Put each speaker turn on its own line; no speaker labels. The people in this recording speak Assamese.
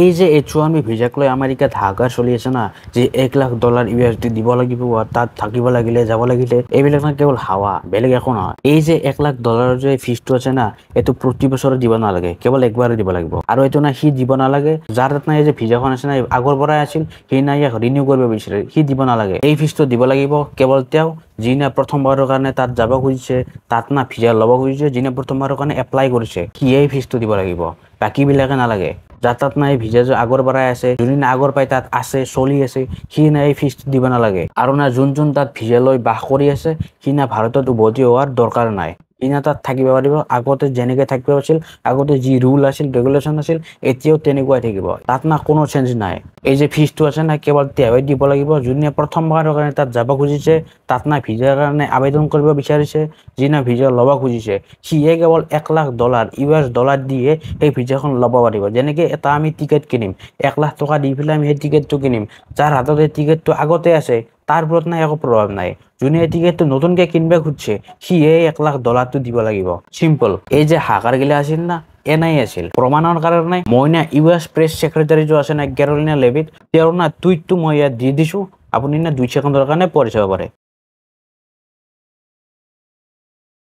এই যে H-1B ভিজাক লৈ আমেৰিকাত হাহাকাৰ চলি আছে না, যে 1 লাখ ডলাৰ ইউএছডি দিব লাগিব তাত থাকিব লাগিলে, যাব লাগিলে, এইবিলাক না কেৱল হাৱা, বেলেগ একো নহয়। এই যে 1 লাখ ডলাৰৰ যে ফিজটো আছে না, এইটো প্ৰতি বছৰে দিব নালাগে, কেৱল একবাৰে দিব লাগিব। আৰু এইটো না সি দিব নালাগে যাৰ তাত না এই যে ভিজাখন আছে না, আগৰ পৰাই আছিল, সি না ইয়াক ৰিনিউ কৰিব বিচাৰে, সি দিব নালাগে। এই ফিজটো দিব লাগিব কেৱল তেওঁ যিনা প্ৰথমবাৰৰ কাৰণে তাত যাব খুজিছে, তাত না ভিজা ল'ব খুজিছে, যিনে প্ৰথমবাৰৰ কাৰণে এপ্লাই কৰিছে, সি এই ফিজটো দিব লাগিব, বাকীবিলাকে নালাগে। যাৰ তাত নাই ভিজা যে আগৰ পৰাই আছে, যোনে আগৰ পৰাই তাত আছে, চলি আছে, সি নাই এই ফিজটো দিব নালাগে। আৰু না যোন যোন তাত ভিজা লৈ বাস কৰি আছে, সি না ভাৰতত উভতি হোৱাৰ দৰকাৰ নাই, সি না তাত থাকিব পাৰিব। আগতে যেনেকে থাকিব আছিল, আগতে যি ৰুল আছিল, ৰেগুলেশ্যন আছিল, এতিয়াও তেনেকুৱাই থাকিব, তাত না কোনো চেঞ্জ নাই। এই যে ফিজটো আছে না, কেৱল তেওঁৱে দিব লাগিব যোনে প্ৰথমবাৰৰ কাৰণে তাত যাব খুজিছে, তাত না ভিজাৰ কাৰণে আবেদন কৰিব বিচাৰিছে, যি না ভিজা ল'ব খুজিছে, সিয়ে কেৱল 1 লাখ ডলাৰ, ইউএছ ডলাৰ দিয়ে সেই ভিজাখন ল'ব পাৰিব। যেনেকে এটা আমি টিকেট কিনিম, 1 লাখ টকা দি পেলাই আমি সেই টিকেটটো কিনিম। যাৰ হাতত এই টিকেটটো আগতে আছে, তাৰ ওপৰত নাই একো প্ৰভাৱ নাই। যোনে এই টিকেটটো নতুনকে কিনিব খুজিছে, সিয়ে 1 লাখ ডলাৰটো দিব লাগিব, চিম্পল। এই যে হাহাকাৰ গিলা আছিল না, এনেই আছিল। প্ৰমাণৰ কাৰণে মই না ইউএছ প্ৰেছ ছেক্ৰেটাৰী जो আছে না, কেৰলিনা লেভিট, তেওঁৰ না টুইটটো মই ইয়াত দি দিছো, আপুনি না 2 ছেকেণ্ডৰ কাৰণে পঢ়ি চাব পাৰে।